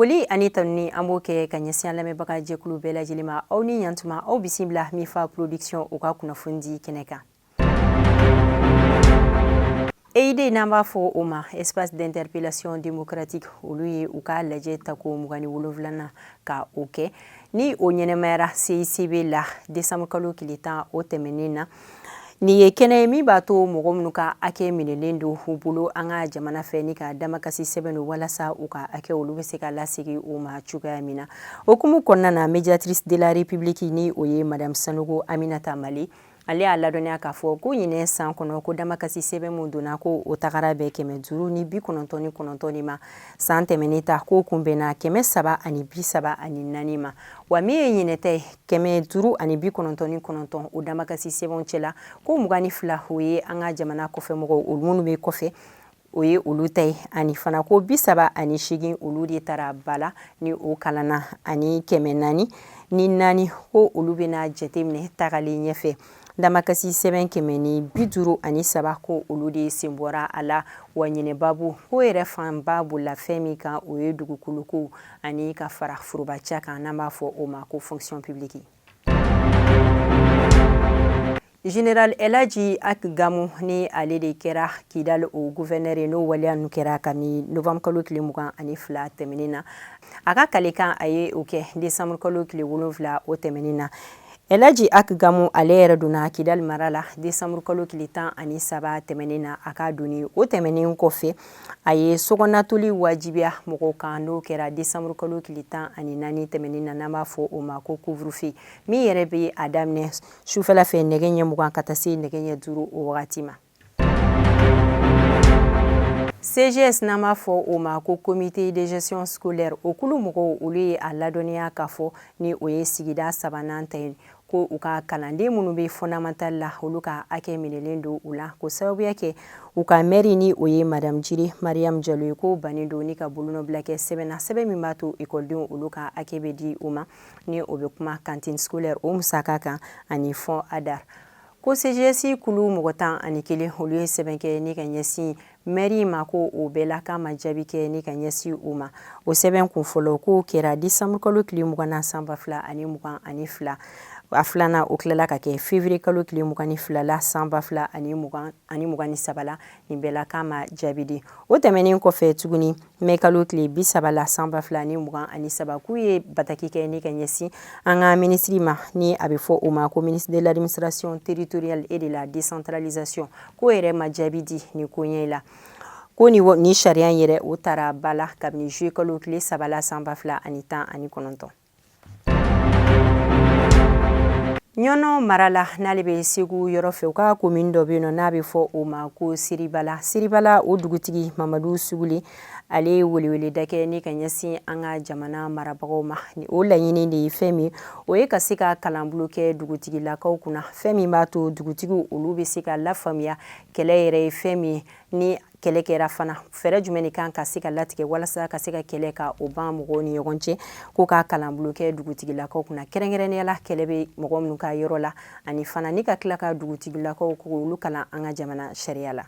Foli ani tanuni an b'o kɛ ka ɲɛsin an lamɛnbaga jɛkulu bɛɛ lajɛlen ma. Aw ni ɲantuma, aw bisimila Mifa Production u ka kunnafoni di kɛnɛ kan. EID, n'an b'a fɔ o ma Espace d'interpellation démocratique, olu ye u ka lajɛ tako 27nan ka o kɛ ni o ɲɛnɛmayara CICB la décembre kalo tile 10 o tɛmɛnen na. Nin ye kɛnɛ ye min b'a to mɔgɔ minnu ka hakɛ minɛlen don u bolo an ka jamana fɛ ni ka damakasi sɛbɛn don walasa u ka hakɛ olu bɛ se ka lasegin u ma cogoya min na. O hukumu kɔnɔna na, médiatrice de la République, ni o ye Madame Sanogo Aminata Male, ale y'a ladɔnniya k'a fɔ ko ɲinɛ san kɔnɔ, ko damakasi sɛbɛn min donna, ko o tagara bɛn 599 de ma. San tɛmɛnen ta, ko kun bɛnna 334 ma. Wa min ye ɲinɛ ta ye, 599, o damakasi sɛbɛnw cɛla, ko 22, o ye an ka jamana kɔfɛmɔgɔw, olu minnu bɛ kɔfɛ, o ye olu ta ye. Ani fana ko 38, olu de taara ba la ni o kalanna, ani 404, ko olu bɛna jateminɛ tagalen ɲɛfɛ. Damakasi sɛbɛn 153, ko olu de sen bɔra a la. Wa ɲinɛ babu ko yɛrɛ fanba bolila fɛn min kan, o ye dugukoloko ani ka fara forobaca kan, n'an b'a fɔ o ma ko fonction publique. Général Elhadji Ag Gamou, ni ale de kɛra Kidal o gouverneur ye, n'o waleya ninnu kɛra kabini novembre kalo tile 22 tɛmɛnen na. A ka kalekan, a ye o kɛ décembre kalo tile 7 o tɛmɛnen na. Elhadji Ag Gamou, ale yɛrɛ donna Kidal mara la décembre kalo tile 13 tɛmɛnen na. A ka donni o tɛmɛnen kɔfɛ, a ye sokɔnɔtoli wajibiya mɔgɔw kan, n'o kɛra décembre kalo tile 14 tɛmɛnen na, n'an b'a fɔ o ma ko couvre-feu, min yɛrɛ bɛ a daminɛ sufɛla fɛ nɛgɛ ɲɛ 20 ka taa se nɛgɛ ɲɛ 5 o wagati ma. CGS, n'an b'a fɔ o ma ko comité de gestion scolaire, o kulu mɔgɔw, olu ye a ladɔnniya k'a fɔ, ni o ye sigida sabanan ta ye, ko u ka kalanden minnu bɛ fondamental la, olu ka hakɛ minɛlen don u la, ko sababuya kɛ u ka maire, ni o ye Madame Jire Mariam Jalo ye, ko bannen don ni ka bolonɔbila kɛ sɛbɛn na, sɛbɛn min b'a to ekɔlidenw olu ka hakɛ bɛ di u ma, ni o bɛ kuma cantine scolaire o musaka kan ani fonds ADAR. Ko CGS kulu mɔgɔ 11, olu ye sɛbɛn kɛ ni ka ɲɛsin mairie ma, ko o bɛɛ la k'a ma jaabi kɛ ni ka ɲɛsin u ma. O sɛbɛn kun fɔlɔ, k'o kɛra décembre kalo tile 20 na san 2022. A filanan, o tilala ka kɛ février kalo tile 22 la san 2023 la. Nin bɛɛ la k'a ma jaabi di. O tɛmɛnen kɔfɛ tuguni, mɛ kalo tile 30 la san 2023, k'u ye bataki kɛ ni ka ɲɛsin an ka minisiri ma, ni a bɛ fɔ o ma ko ministre de l'Administration territoriale et de la Décentralisation, k'o yɛrɛ ma jaabi di nin koɲɛ la. Ko ni sariya yɛrɛ, o taara ba la kabini juillet kalo tile 3 la san 2019. Ɲɔnɔ mara la, n'ale bɛ Segu yɔrɔ fɛ, u ka commune dɔ bɛ yen nɔ, n'a bɛ fɔ o ma ko Siribala. Siribala o dugutigi Mamadu Sugule, ale ye weleweleda kɛ ni ka ɲɛsin an ka jamana marabagaw ma. O laɲini de ye fɛn min, o ye ka se ka kalanbulon kɛ dugutigilakaw kunna, fɛn min b'a to dugutigiw olu bɛ se ka lafaamuya kɛlɛ yɛrɛ ye fɛn min ye, ni kɛlɛ kɛra fana, fɛɛrɛ jumɛn de kan ka se ka latigɛ walasa ka se ka kɛlɛ ka o ban mɔgɔw ni ɲɔgɔn cɛ. Ko ka kalanbulon kɛ dugutigilakaw kunna, kɛrɛnkɛrɛnnenya la kɛlɛ bɛ mɔgɔ minnu ka yɔrɔ la, ani fana ni ka tila ka dugutigilakaw k'olu kalan an ka jamana sariya la.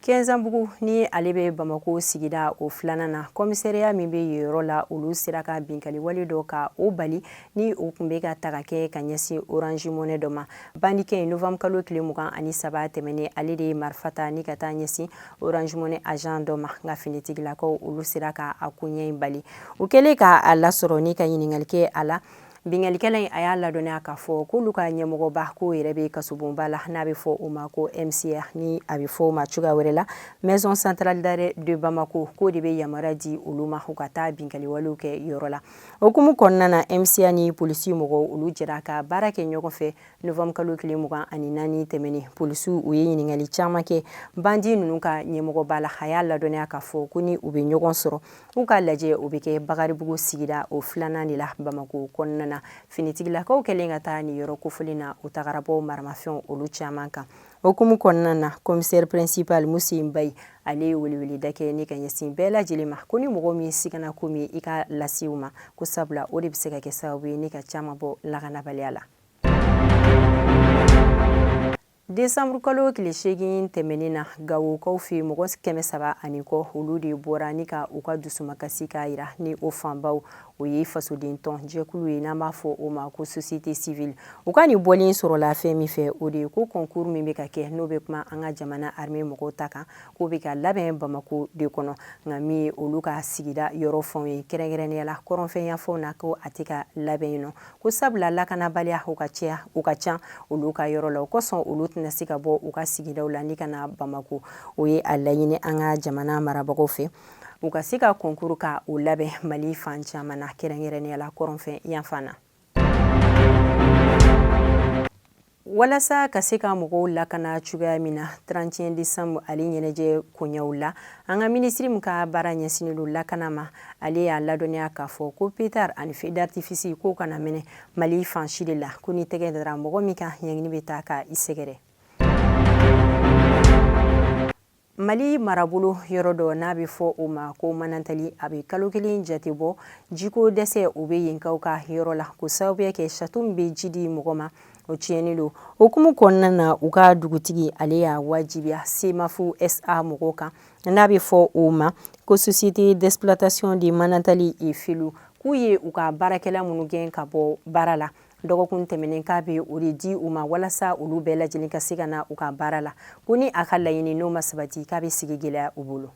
Kɛnzanbugu, ni ale bɛ Bamakɔ sigida o filanan na, commissariat min bɛ yen yɔrɔ la, olu sera ka binkali wale dɔ ka o bali, ni o tun bɛ ka taga kɛ ka ɲɛsin Orange Money dɔ ma. Bandikɛ in, novembre kalo tile 23 tɛmɛnen, ale de ye marifa ta ni ka taa ɲɛsin Orange Money agent dɔ ma, nka finitigilakaw olu sera ka a koɲɛ in bali. U kɛlen k'a lasɔrɔ ni ka ɲininkali kɛ a la, binkalikɛla in, a y'a ladɔnniya k'a fɔ k'olu ka ɲɛmɔgɔba, k'o yɛrɛ bɛ kasobonba la, n'a bɛ fɔ o ma ko MCA, ni a bɛ fɔ o ma cogoya wɛrɛ la Maison centrale d'arrêt de Bamako, k'o de bɛ yamaruya di olu ma u ka taa binkaliwalew kɛ yɔrɔ la. O hukumu kɔnɔna na, MCA ni polisi mɔgɔw, olu jɛra ka baara kɛ ɲɔgɔn fɛ. Novembre kalo tile 24 tɛmɛnen, polisiw u ye ɲininkali caman kɛ bandi ninnu ka ɲɛmɔgɔba la. A y'a ladɔnniya k'a fɔ ko ni u bɛ ɲɔgɔn sɔrɔ, u ka lajɛ, o bɛ kɛ Bakaribugu sigida o filanan de la Bamakɔ kɔnɔna na. Finitigilakaw kɛlen ka taa nin yɔrɔ kofɔlen na, u tagara bɔ maramafɛnw olu caman kan. O hukumu kɔnɔna na, commissaire principal Musi Mbayi, ale ye weleweleda kɛ ni ka ɲɛsin bɛɛ lajɛlen ma, ko ni mɔgɔ min sigana ko min, i ka lase u ma, ko sabula o de bɛ se ka kɛ sababu ye ni ka caman bɔ lakanabaliya la. Desanburu kalo tile 8 tɛmɛnen na, Gawokaw fɛ, mɔgɔ 300 ani kɔ, olu de bɔra ni ka u ka dusumakasi k'a yira. Ni o fanbaw, o ye fasoden tɔn jɛkulu ye, n'an b'a fɔ o ma ko société civile. U ka nin bɔlen sɔrɔla fɛn min fɛ, o de ye ko concours min bɛ ka kɛ, n'o bɛ kuma an ka jamana armée mɔgɔw ta kan, k'o bɛ ka labɛn Bamako de kɔnɔ. Nka min ye olu ka sigida yɔrɔ fanw ye, kɛrɛnkɛrɛnnenya la kɔrɔnfɛyanfanw na, ko a tɛ ka labɛn yen nɔ, ko sabula lakanabaliya o ka caya, o ka ca olu ka yɔrɔ la. O kosɔn olu tɛna se ka bɔ u ka sigidaw la ni ka na Bamako. O ye a laɲini an ka jamana marabagaw fɛ, u ka se ka concours ka o labɛn Mali fan caman na, kɛrɛnkɛrɛnnenya la kɔrɔnfɛ yanfan na, walasa ka se ka mɔgɔw lakana cogoya min na 31 décembre ale ɲɛnajɛ koɲɛw la. An ka minisiri min ka baara ɲɛsinnen don lakana ma, ale y'a ladɔnniya k'a fɔ ko pétard ani feu d'artifice k'o kana mɛnɛ Mali fan si de la, ko ni tɛgɛ dara mɔgɔ min kan, ɲangini bɛ taa ka i sɛgɛrɛ. Mali marabolo yɔrɔ dɔ, n'a bɛ fɔ o ma ko Manantali, a bɛ kalo 1 jate bɔ, jiko dɛsɛ o bɛ yenkaw ka yɔrɔ la, k'o sababuya kɛ château min bɛ ji di mɔgɔ ma, o tiɲɛnen don. Hukumu kɔnɔna na, u ka dugutigi, ale y'a wajibiya SEMAF SA mɔgɔw kan, n'a bɛ fɔ o ma ko Société d'exploitation de Manantali et Félou, k'u ye u ka baarakɛla minnu gɛn ka bɔ baara la dɔgɔkun tɛmɛnen, k'a bɛ o de di u ma walasa olu bɛɛ lajɛlen ka se ka na u ka baara la. Ko ni a ka laɲini n'o ma sabati, k'a bɛ sigi gɛlɛya u bolo.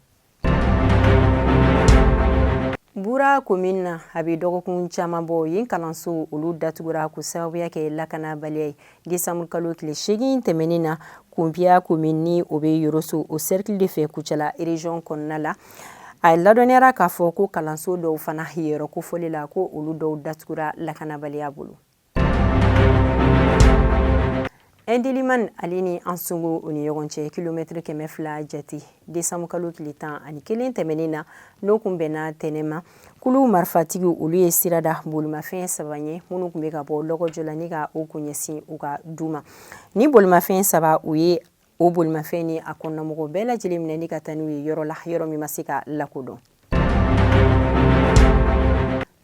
Bura commune na, a bɛ dɔgɔkun caman bɔ, yen kalanso olu datugura k'o sababuya kɛ lakanabaliya ye. Décembre kalo tile 8 tɛmɛnen na, Kunpiya commune, ni o bɛ Yoroso o cercle de fɛ, Kucala région kɔnɔna la, a ladɔnniyara k'a fɔ ko kalanso dɔw fana yɔrɔ kofɔli la, ko olu dɔw datugura lakanabaliya bolo. Indelimane ale ni Ansongo o ni ɲɔgɔn cɛ, kilomɛtiri 200 jate, décembre kalo tile 11 tɛmɛnen na, n'o kun bɛnna tɛnɛ ma, kulu marifatigiw olu ye sira da bolimafɛn saba ɲɛ minnu tun bɛ ka bɔ Lɔgɔjɔ la ni ka o kun ɲɛsin u ka du ma. Ni bolimafɛn saba, u ye o bolimafɛn ni a kɔnɔnamɔgɔ bɛɛ lajɛlen minɛ ni ka taa n'u ye yɔrɔ la, yɔrɔ min ma se ka lakodɔn.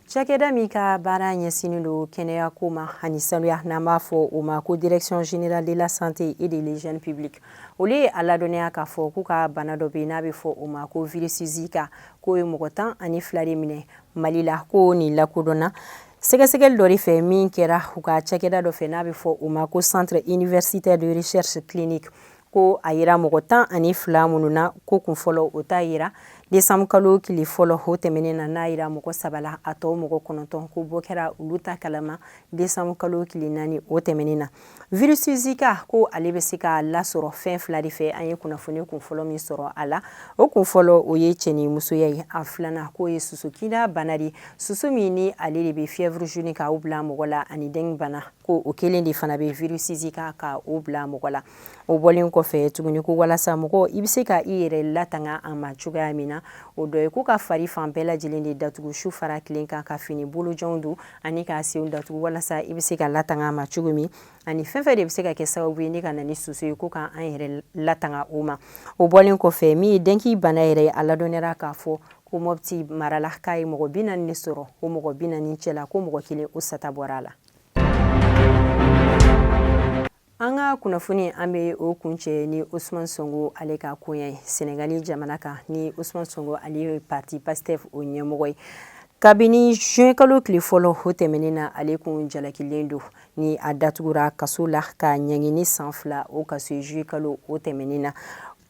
Cakɛda min ka baara ɲɛsinnen don kɛnɛya ko ma ani sanuya, n'an b'a fɔ o ma ko Direction générale de la santé et de l'hygiène publique, olu ye a ladɔnniya k'a fɔ k'u ka bana dɔ bɛ yen, n'a bɛ fɔ o ma ko virus Zika, k'o ye mɔgɔ 12 de minɛ Mali la. Ko nin lakodɔnna sɛgɛsɛgɛli dɔ de fɛ min kɛra u ka cakɛda dɔ fɛ, n'a bɛ fɔ o ma ko Centre universitaire de recherche clinique. Ko a yira mɔgɔ 12 minnu na, ko kun fɔlɔ o ta yira décembre kalo tile fɔlɔ o tɛmɛnen na, n'a yira mɔgɔ saba la. A tɔ mɔgɔ 9, ko bɔ kɛra olu ta kalama décembre kalo tile 4 o tɛmɛnen na. Virus Zika, ko ale bɛ se ka lasɔrɔ fɛn fila de fɛ. An ye kunnafoni kun fɔlɔ min sɔrɔ a la, o kun fɔlɔ o ye cɛ ni musoya ye. A filanan, k'o ye sosokinda bana de, soso min ni ale de bɛ fièvre jaune k'o bila mɔgɔ la, ani dengue bana, ko o kelen de fana bɛ virus Zika ka o bila mɔgɔ la. O bɔlen kɔfɛ tuguni, ko walasa mɔgɔ i bɛ se ka i yɛrɛ latanga a ma cogoya min na, o dɔ ye ko ka fari fan bɛɛ lajɛlen de datugu su fara tile kan, ka fini bolojanw don ani k'a senw datugu, walasa i bɛ se ka latanga a ma cogo min, ani fɛn fɛn de bɛ se ka kɛ sababu ye ni ka na ni soso ye, ko k'an yɛrɛ latanga o ma. O bɔlen kɔfɛ, min ye dengue bana yɛrɛ ye, a ladɔnniyara k'a fɔ ko Mɔpti mara la, k'a ye mɔgɔ 40 de sɔrɔ. O mɔgɔ 40 cɛla, ko mɔgɔ kelen o sata bɔra a la. An ka kunnafoni, an bɛ o kuncɛ ni Ousmane Sonko ale ka koɲɛ ye Senegali jamana kan. Ni Ousmane Sonko, ale ye parti Pastef o ɲɛmɔgɔ ye, kabini juin kalo tile fɔlɔ o tɛmɛnen na, ale kun jalakilen don ni a datugura kaso la ka ɲangi ni san 2 o kaso ye juin kalo o tɛmɛnen na.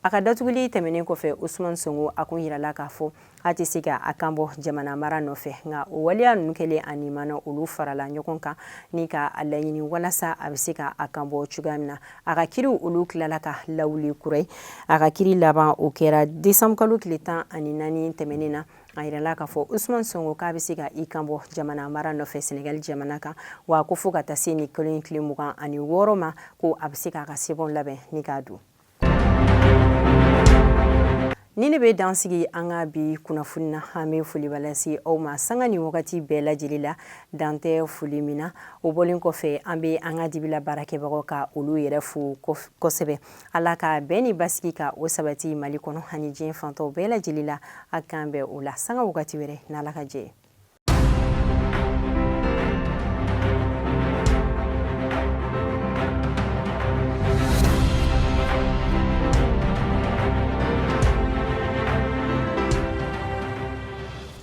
A ka datuguli tɛmɛnen kɔfɛ, Ousmane Sonko a kun yirala k'a fɔ a tɛ se ka a kan bɔ jamana mara nɔfɛ. Nka o waleya ninnu kɛlen a nimana, olu farala ɲɔgɔn kan ni ka a laɲini walasa a bɛ se ka a kan bɔ cogoya min na. A ka kiriw olu tilala ka lawuli kura ye. A ka kiri laban o kɛra décembre kalo tile 14 tɛmɛnen na. A yirala k'a fɔ Ousmane Sonko k'a bɛ se ka i kan bɔ jamana mara nɔfɛ Senegali jamana kan, wa ko fo ka taa se nin kalo in tile 26 ma, ko a bɛ se k'a ka sɛbɛnw labɛn ni k'a don. Ni ne bɛ dan sigi an ka bi kunnafoni na. An bɛ foliba lase aw ma sanga ni wagati bɛɛ lajɛlen la, dan tɛ foli min na. O bɔlen kɔfɛ, an bɛ an ka dibila baarakɛbagaw ka olu yɛrɛ fo kosɛbɛ. Ala ka bɛn ni basigi ka o sabati Mali kɔnɔ ani diɲɛ fantɔw bɛɛ lajɛlen la. A k'an bɛn o la sanga wagati wɛrɛ, n'Ala ka jɛ ye.